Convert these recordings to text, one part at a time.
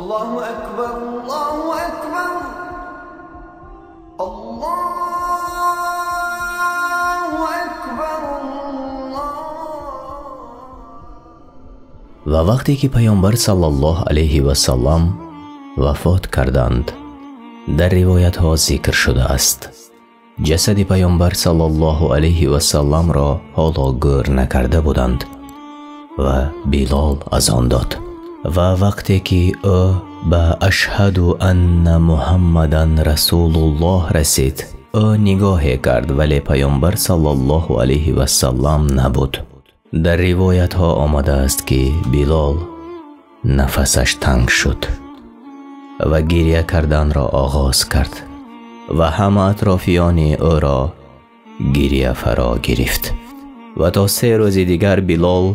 Аллоҳу акбар, Аллоҳу акбар, Аллоҳу акбар. Ва вақте ки Паёмбар саллаллоҳу алайҳи васаллам вафот карданд, дар ривоятҳо зикр шудааст, ҷасади Паёмбар саллаллоҳу алайҳи васалламро ҳоло гӯр накарда буданд ва Билол азон дод. Ва вақте ки ӯ ба ашҳаду анна Муҳаммадан расулуллоҳ расид, ӯ нигоҳе кард, вале Паёмбар саллаллоҳу алайҳи васаллам набуд. Дар ривоятҳо омадааст, ки Билол нафасаш танг шуд ва гиря карданро оғоз кард ва ҳама атрофиёни ӯро гиря фаро гирифт. Ва то 3 рӯзи дигар Билол,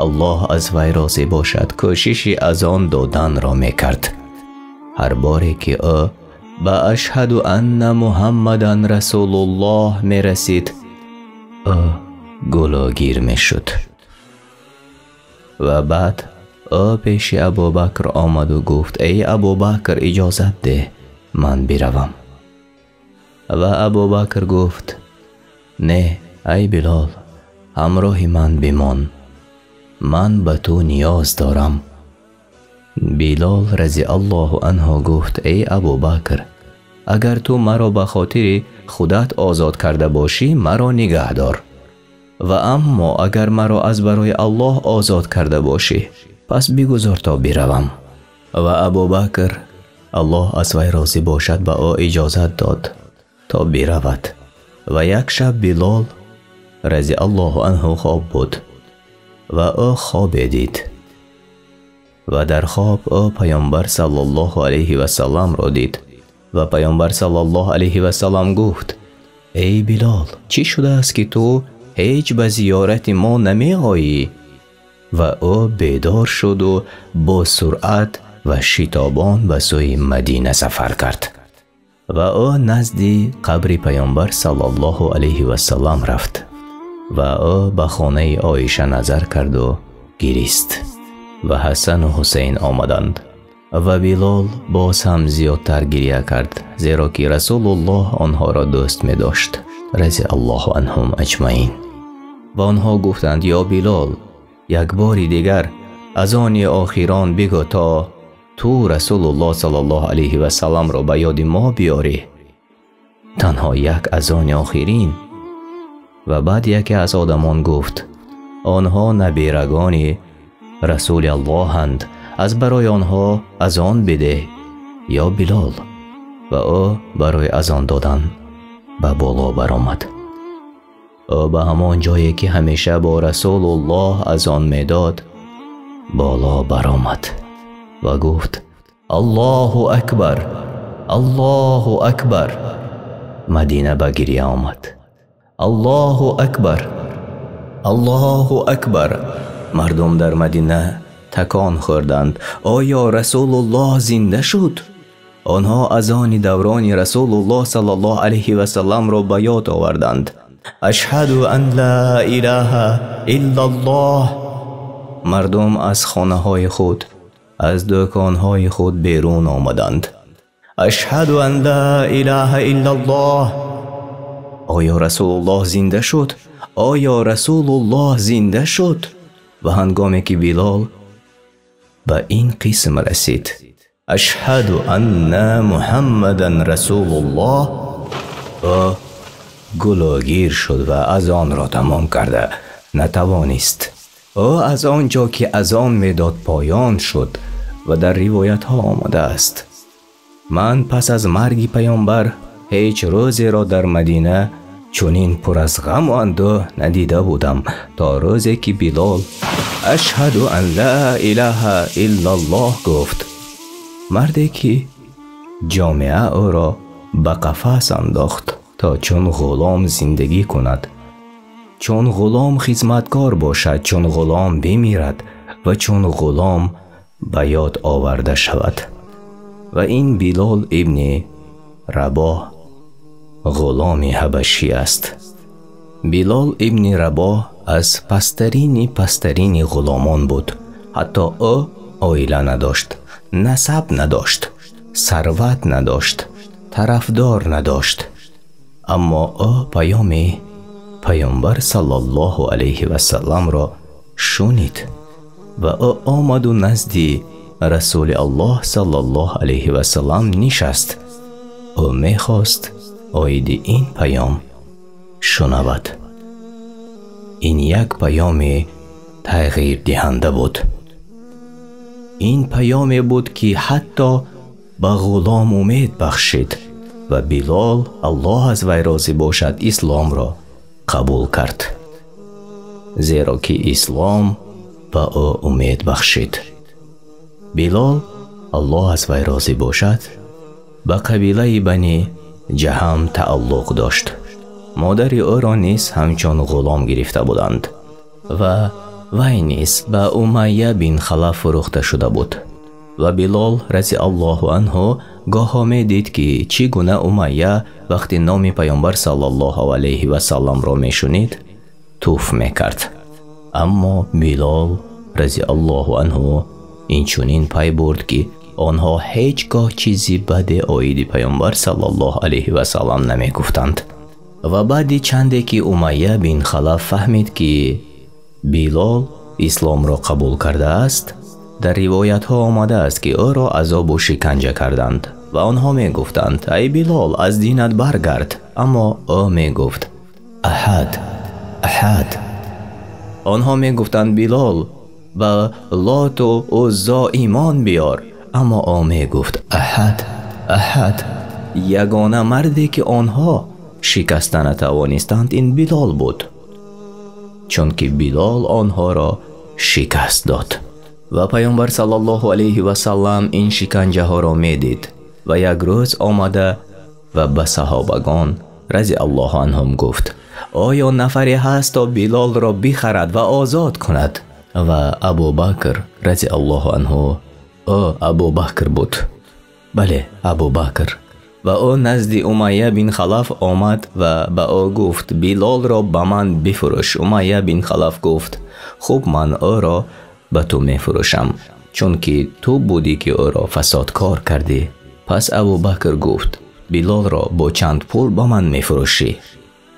Аллоҳ аз вай розӣ бошад, кӯшиши азон доданро мекард. Ҳар боре ки ӯ ба ашҳаду анна Муҳаммадан расулуллоҳ мерасид, ӯ гулӯгир мешуд. Ва баъд ӯ пеши Абубакр омаду гуфт: эй Абубакр, иҷозат деҳ ман биравам. Ва Абубакр гуфт: не, ай Билол, ҳамроҳи ман бимон, ман ба ту ниёз дорам. Билол разиаллоҳу анҳу гуфт: эй Абубакр, агар ту маро ба хотири худат озод карда бошӣ, маро нигаҳ дор, ва аммо агар маро аз барои Аллоҳ озод карда бошӣ, пас бигузор то биравам. Ва Абубакр, Аллоҳ аз вай розӣ бошад, ба ӯ иҷозат дод то биравад. Ва як шаб Билол разиаллоҳу анҳу хоб буд ва ӯ хобе дид. Ва дар хоб ӯ Паёмбар саллаллоҳу алайҳи васалламро дид. Ва Паёмбар саллаллоҳу алайҳи васаллам гуфт: эй Билол, чӣ шудааст ки ту ҳеҷ ба зиёрати мо намеоӣ? Ва ӯ бедор шуду бо суръат ва шитобон ба сӯи Мадина сафар кард. Ва ӯ назди қабри Паёмбар саллаллоҳу алайҳи васаллам рафт ва ӯ ба хонаи Оиша назар карду гирист. Ва Ҳасану Ҳусейн омаданд ва Билол боз ҳам зиёдтар гиря кард, зеро ки Расулуллоҳ онҳоро дӯст медошт, разиаллоҳу анҳум аҷмаин. Ва онҳо гуфтанд: ё Билол, як бори дигар азони охирон бигӯ то ту Расулуллоҳ саллаллоҳу алайҳи васалламро ба ёди мо биёрӣ. Танҳо як азони охирин. Ва баъд яке аз одамон гуфт: онҳо набирагони Расули Аллоҳанд, аз барои онҳо азон бидеҳ, ё Билол. Ва ӯ барои азон додан ба боло баромад. Ӯ ба ҳамон ҷое ки ҳамеша бо Расулуллоҳ азон медод боло баромад ва гуфт: Аллоҳу акбар, Аллоҳу акбар. Мадина ба гиря омад. Аллоҳу акбар, Аллоҳу акбар. Мардум дар Мадина такон хӯрданд. Оё Расулуллоҳ зинда шуд? Онҳо азони даврони Расулуллоҳ саллаллоҳу алайҳи васалламро ба ёд оварданд. Ашҳаду ан ла илаҳа иллаллоҳ. Мардум аз хонаҳои худ, аз дӯконҳои худ берун омаданд. Ашҳаду ан ла илаҳа иллаллоҳ. Оё Расулуллоҳ зинда шуд? Оё Расулуллоҳ зинда шуд? Ва ҳангоме ки Билол ба ин қисм расид, ашҳаду анна Муҳаммадан расулуллоҳ, ӯ гулӯгир шуд ва азонро тамом карда натавонист. Ӯ аз он ҷо ки азон медод поён шуд. Ва дар ривоятҳо омадааст: ман пас аз марги Паёмбар ҳеҷ рӯзеро дар Мадина чунин пур аз ғаму андӯҳ надида будам, то рӯзе ки Билол ашҳаду ан ла илаҳа иллаллоҳ гуфт. Марде ки ҷомеа ӯро ба қафас андохт то чун ғулом зиндагӣ кунад, чун ғулом хизматкор бошад, чун ғулом бимирад ва чун ғулом ба ёд оварда шавад. Ва ин Билол ибни Рабоҳ ғуломи ҳабашӣ аст. Билол ибни Рабоҳ аз пасттарини пасттарини ғуломон буд. Ҳатто ӯ оила надошт. насаб надошт, сарват надошт, тарафдор надошт, аммо ӯ паёми Паёмбар саллаллоҳу алайҳи васалламро шунид ва ӯ омаду назди Расули Аллоҳ саллаллоҳу алайҳи васаллам нишаст. Ӯ мехост оиди ин паём шунавад. Ин як паёми тағйирдиҳанда буд. Ин паёме буд, ки ҳатто ба ғулом умед бахшид ва Билол, Аллоҳ аз вай розӣ бошад, исломро қабул кард, зеро ки ислом ба ӯ умед бахшид. Билол, Аллоҳ аз вай розӣ бошад, ба қабилаи Бани Ҷаҳам тааллуқ дошт. Модари ӯро низ ҳамчун ғулом гирифта буданд ва вай низ ба Умайя бин Халаф фурӯхта шуда буд. Ва Билол разиаллоҳу анҳу гоҳо медид, ки чӣ гуна Умайя вақти номи Паёмбар саллаллоҳу алайҳи васалламро мешунид, туф мекард. Аммо Билол разиаллоҳу анҳу инчунин пай бурд, ки онҳо ҳеҷ гоҳ чизи баде оиди Паёмбар саллаллоҳу алайҳи васаллам намегуфтанд. Ва баъди чанде ки Умайя бин Халаф фаҳмид, ки Билол исломро қабул кардааст, дар ривоятҳо омадааст, ки ӯро азобу шиканҷа карданд ва онҳо мегуфтанд: «Ай Билол, аз динат баргард». Аммо ӯ мегуфт: «Аҳад, аҳад». Онҳо мегуфтанд: «Билол, ба Лоту Уззо имон биёр». Аммо ӯ мегуфт: «Аҳад, аҳад». Ягона марде, ки онҳо шикаста натавонистанд, ин Билол буд, чунки Билол онҳоро шикаст дод. Ва Паёмбар саллаллоҳу алайҳи васаллам ин шиканҷаҳоро медид ва як рӯз омада ва ба саҳобагон разиаллоҳу анҳум гуфт: «Оё нафаре ҳаст, то Билолро бихарад ва озод кунад?» Ва Абубакр разиаллоҳу анҳу, ӯ Абубакр буд, бале, Абубакр, ва ӯ назди Умайя бин Халаф омад ва ба ӯ гуфт: «Билолро ба ман бифурӯш». Умайя бин Халаф гуфт: «Хуб, ман ӯро ба ту мефурӯшам, чунки ту будӣ, ки ӯро фасодкор кардӣ». Пас Абубакр гуфт: «Билолро бо чанд пул ба ман мефурӯшӣ?»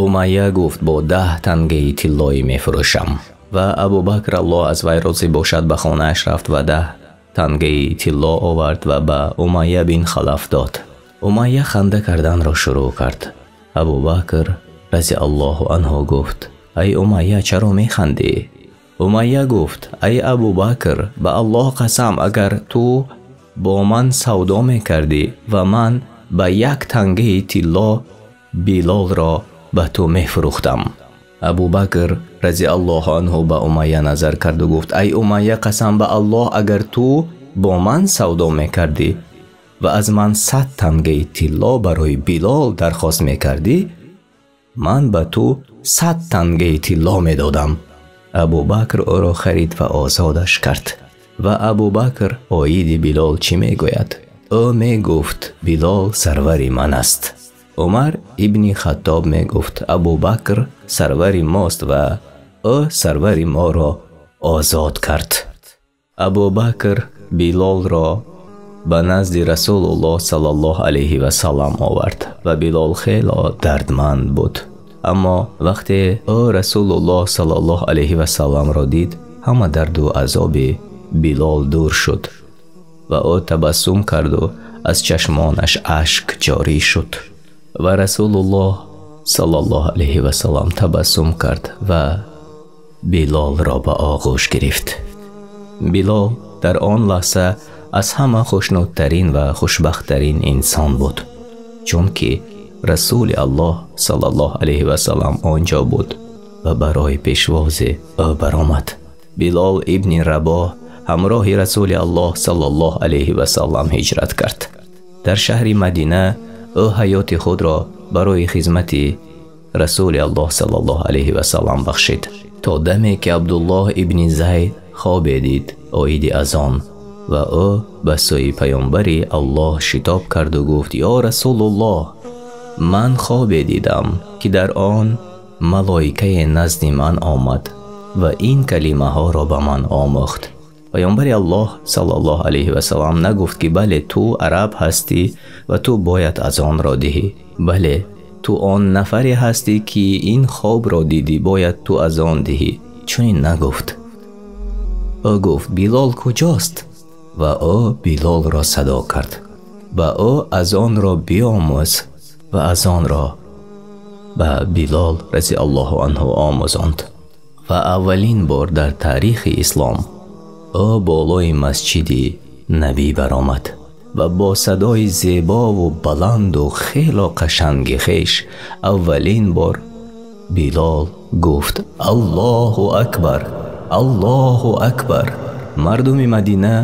Умайя гуфт: «Бо 10 тангаи тиллоӣ мефурӯшам». Ва Абубакр, Аллоҳ аз вай розӣ бошад, ба хонааш рафт ва 10 тангаи тилло овард ва ба Умайя бин Халаф дод. Умайя ханда карданро шурӯъ кард. Абубакр разиаллоҳу анҳу гуфт: «Ай Умайя, чаро механдӣ?» Умайя гуфт: «Ай Абубакр, ба Аллоҳ қасам, агар ту бо ман савдо мекардӣ ва ман ба 1 тангаи тилло Билолро ба ту мефурӯхтам». Абубакр разиаллоҳу анҳу ба Умайя назар карду гуфт: «Ай Умайя, қасам ба Аллоҳ, агар ту бо ман савдо мекардӣ ва аз ман 100 тангаи тилло барои Билол дархост мекардӣ, ман ба ту 100 тангаи тилло медодам». Абубакр ӯро харид ва озодаш кард. Ва Абубакр оиди Билол чӣ мегӯяд? Ӯ мегуфт: «Билол сарвари ман аст». Умар ибни Хаттоб мегуфт: «Абубакр сарвари мост ва ӯ сарвари моро озод кард». Абубакр Билолро ба назди Расулуллоҳ саллаллоҳу алайҳи васаллам овард ва Билол хело дардманд буд. Аммо вақте ӯ Расулуллоҳ саллаллоҳу алайҳи васалламро дид, ҳама дарду азоби Билол дур шуд ва ӯ табассум карду аз чашмонаш ашк ҷорӣ шуд. Ва Расулуллоҳ саллаллоҳу алайҳи васаллам табассум кард ва Билолро ба оғӯш гирифт. Билол дар он лаҳза аз ҳама хушнудтарин ва хушбахттарин инсон буд, чунки Расули Аллоҳ саллаллоҳу алайҳи васаллам он ҷо буд ва барои пешвози ӯ баромад. Билол ибни Рабоҳ ҳамроҳи Расули Аллоҳ саллаллоҳу алайҳи васаллам ҳиҷрат кард. Дар шаҳри Мадина ӯ ҳаёти худро барои хизмати Расули Аллоҳ саллаллоҳу алайҳи васаллам бахшид, то даме ки Абдуллоҳ ибни Зайд хобе дид оиди азон ва ӯ ба сӯи Паёмбари Аллоҳ шитоб карду гуфт: «Ё Расулуллоҳ, ман хобе дидам, ки дар он малоикае назди ман омад ва ин калимаҳоро ба ман омӯхт». Паёмбари Аллоҳ саллаллоҳу алайҳи васаллам нагуфт, ки бале, ту араб ҳастӣ ва ту бояд азонро диҳӣ. Бале, ту он нафаре ҳастӣ, ки ин хобро дидӣ, бояд ту азон диҳӣ. Чунин нагуфт. Ӯ гуфт: Билол куҷост? Ва ӯ Билолро садо кард. Ба ӯ азонро биомӯз ва азонро ба Билол разияллоҳу анҳу омӯзонд. Ва аввалин бор дар таърихи ислом ӯ болои масҷиди набӣ баромад ва бо садои зебову баланду хело қашанги хеш аввалин бор Билол гуфт: Аллоҳу акбар, Аллоҳу акбар. Мардуми Мадина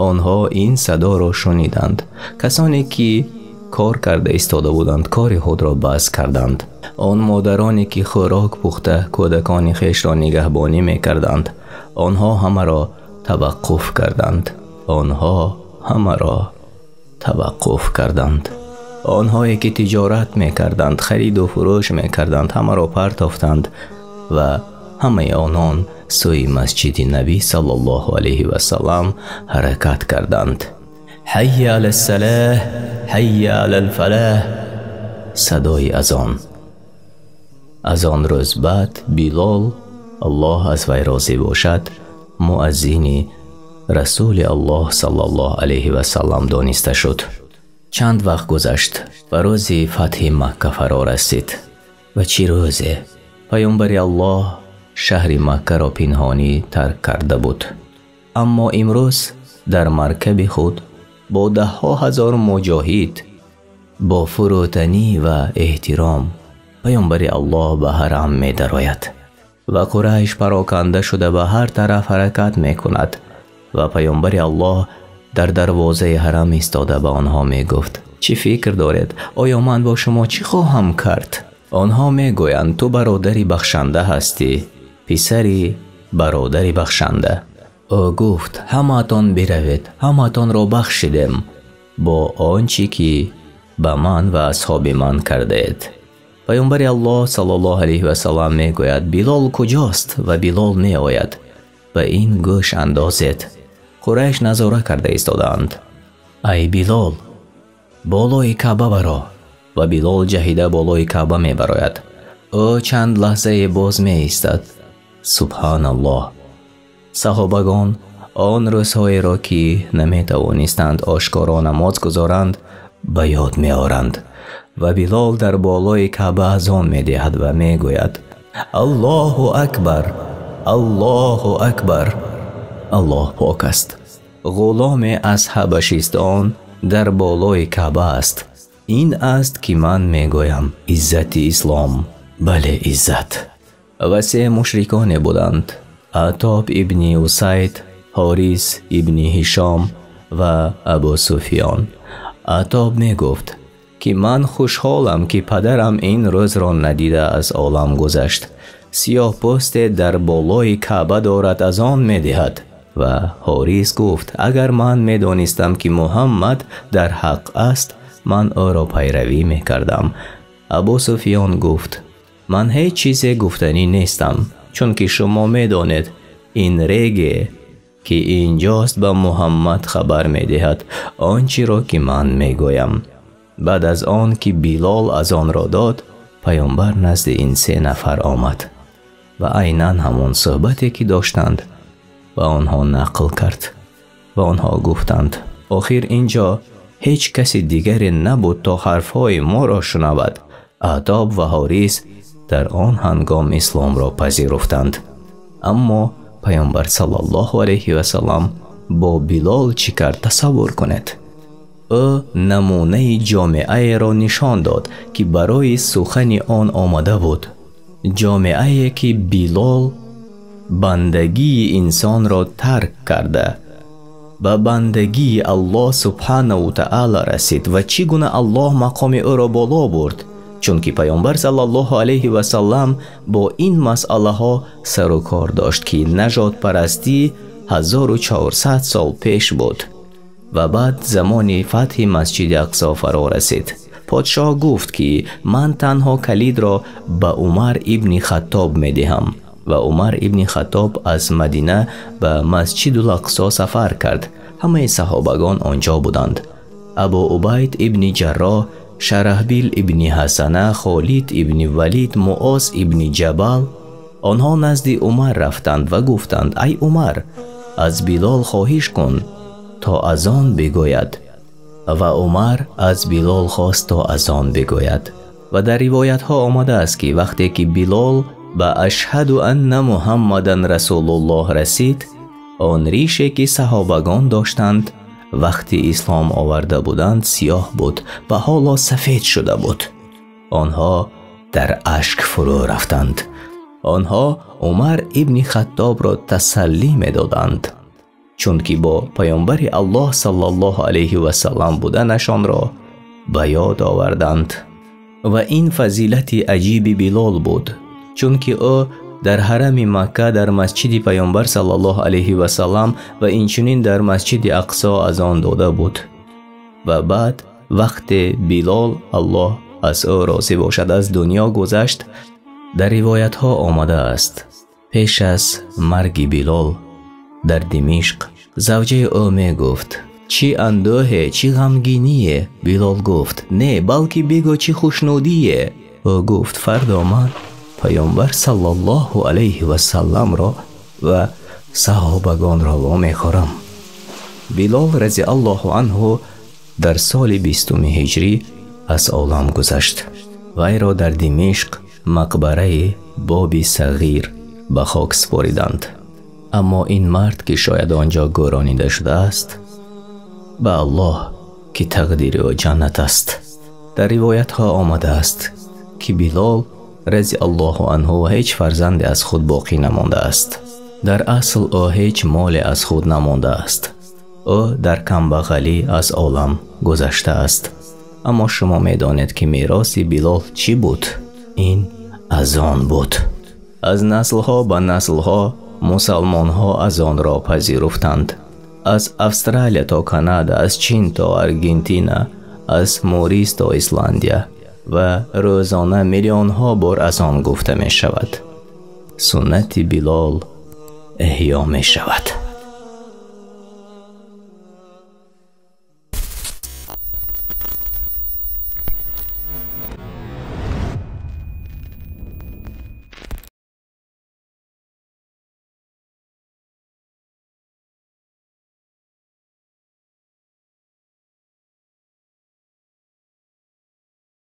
онҳо ин садоро шуниданд. Касоне ки кор карда истода буданд, кори худро бас карданд. Он модароне ки хӯрок пухта кӯдакони хешро нигаҳбонӣ мекарданд, онҳо ҳамаро таваққуф карданд. Онҳо ҳамаро таваққуф карданд. Онҳое ки тиҷорат мекарданд, хариду фурӯш мекарданд, ҳамаро партофтанд ва ҳамаи онон сӯи масҷиди набӣ саллаллоҳу алайҳи васаллам ҳаракат карданд. Ҳайя алас-салоҳ, ҳайя алал-фалоҳ. Садои азон. Аз он рӯз баъд Билол, Аллоҳ аз вай розӣ бошад, муаззини Расули Аллоҳ саллаллоҳу алайҳи васаллам дониста шуд. Чанд вақт гузашт ва рӯзи фатҳи Макка фаро расид. Ва чӣ рӯзе! Паёмбари Аллоҳ шаҳри Маккаро пинҳонӣ тарк карда буд. Аммо имрӯз дар маркаби худ бо даҳҳо ҳазор муҷоҳид бо фурӯтанӣ ва эҳтиром паёмбари Аллоҳ ба ҳарам медарояд ва Қурайш пароканда шуда ба ҳар тараф ҳаракат мекунад ва паёмбари Аллоҳ дар дарвозаи ҳарам истода ба онҳо мегуфт: чӣ фикр доред? Оё ман бо шумо чӣ хоҳам кард? Онҳо мегӯянд: ту бародари бахшанда ҳастӣ, писари бародари бахшанда. Ӯ гуфт: ҳамаатон биравед, ҳамаатонро бахшидем бо он чӣ ки ба ман ва асҳоби ман кардаед. Паёмбари Аллоҳ саллаллоҳу алайҳи васаллам мегӯяд: Билол куҷост? Ва Билол меояд. Ба ин гӯш андозед. Қурайш назора карда истодаанд. Ай Билол, болои Каъба баро. Ва Билол ҷаҳида болои Каъба мебарояд. Ӯ чанд лаҳзае боз меистад. Субҳаналлоҳ. Саҳобагон он рӯзҳоеро ки наметавонистанд ошкоро намоз гузоранд ба ёд меоранд. Ва Билол дар болои Каъба азон медиҳад ва мегӯяд: Аллоҳу акбар, Аллоҳу акбар. Аллоҳ пок аст. Ғуломе аз ҳабашистон дар болои Каъба аст. Ин аст ки ман мегӯям иззати ислом, бале иззат. Ва се мушриконе буданд: Атоб ибни Усайд, Ҳорис ибни Ҳишом ва Абу Суфиён. Атоб мегуфт ки ман хушҳолам ки падарам ин рӯзро надида аз олам гузашт. Сиёҳпӯсте дар болои Каъба дорад азон медиҳад. Ва Ҳорис гуфт: агар ман медонистам ки Муҳаммад дар ҳақ аст, ман ӯро пайравӣ мекардам. Абу Суфиён гуфт: ман ҳеҷ чизе гуфтанӣ нестам, чунки шумо медонед ин реге ки инҷост ба Муҳаммад хабар медиҳад он чиро ки ман мегӯям. Баъд аз он ки Билол азонро дод, паёмбар назди ин се нафар омад ва айнан ҳамон суҳбате ки доштанд ба онҳо нақл кард. Ва онҳо гуфтанд: охир инҷо ҳеҷ каси дигаре набуд то ҳарфҳои моро шунавад. Атоб ва Ҳорис дар он ҳангом исломро пазируфтанд. Аммо паёмбар саллаллоҳу алайҳи васаллам бо Билол чӣ кард тасаввур кунед. Ӯ намунаи ҷомеаеро нишон дод, ки барои сухани он омада буд. Ҷомеае ки Билол бандагии инсонро тарк карда ба бандагии Аллоҳ субҳанаву таъала расид ва чӣ гуна Аллоҳ мақоми ӯро боло бурд, чунки паёмбар саллаллоҳу алайҳи васаллам бо ин масъалаҳо сару кор дошт, ки нажодпарастӣ 1400 сол пеш буд. Ва баъд замони фатҳи масҷиди Ақсо фаро расид. Подшоҳ гуфт ки ман танҳо калидро ба Умар ибни Хаттоб медиҳам. Ва Умар ибни Хаттоб аз Мадина ба Масҷидул Ақсо сафар кард. Ҳамаи саҳобагон онҷо буданд. Абу Убайд ибни Ҷарроҳ, Шараҳбил ибни Ҳасана, Холид ибни Валид, Муоз ибни Ҷабал. Онҳо назди Умар рафтанд ва гуфтанд: ай Умар, аз Билол хоҳиш кун то азон бигӯяд. Ва Умар аз Билол хост то азон бигӯяд. Ва дар ривоятҳо омадааст, ки вақте ки Билол ба ашҳаду анна Муҳаммадан расулуллоҳ расид, он рише ки саҳобагон доштанд вақти ислом оварда буданд сиёҳ буд ва ҳоло сафед шуда буд. Онҳо дар ашк фурӯ рафтанд. Онҳо Умар ибни Хаттобро тасаллӣ медоданд, чунки бо паёмбари Аллоҳ саллаллоҳу алайҳи васаллам буданашонро ба ёд оварданд. Ва ин фазилати аҷиби Билол буд, чунки ӯ дар ҳарами Макка дар масҷиди паёмбар саллаллоҳу алайҳи васаллам ва инчунин дар масҷиди Ақсо азон дода буд. Ва баъд вақте Билол, Аллоҳ аз ӯ розӣ бошад, аз дунё гузашт, дар ривоятҳо омадааст, пеш аз марги Билол дар Димишқ завҷаи ӯ мегуфт: чӣ андӯҳе, чӣ ғамгиние? Билол гуфт: не, балки бигӯ чӣ хушнудие. Ӯ гуфт: фардо ман паёмбар саллаллоҳу алайҳи васалламро ва саҳобагонро вомехӯрам. Билол разиаллоҳу анҳу дар соли 20 ҳиҷрӣ аз олам гузашт. Вайро дар Димишқ мақбараи Боби Сағир ба хок супориданд. Аммо ин мард, ки шояд онҷо гӯронида шудааст, ба Аллоҳ ки тақдири ӯ ҷаннат аст. Дар ривоятҳо омадааст, ки Билол разиаллоҳу анҳу ҳеҷ фарзанде аз худ боқӣ намондааст. Дар асл ӯ ҳеҷ моле аз худ намондааст. Ӯ дар камбағалӣ аз олам гузаштааст. Аммо шумо медонед, ки мероси Билол чӣ буд? Ин азон буд. Аз наслҳо ба наслҳо мусалмонҳо азонро пазируфтанд. Аз Австралия то Канада, аз Чин то Аргентина, аз Морис то Исландия ва рӯзона миллионҳо бор азон гуфта мешавад. Суннати Билол эҳё мешавад.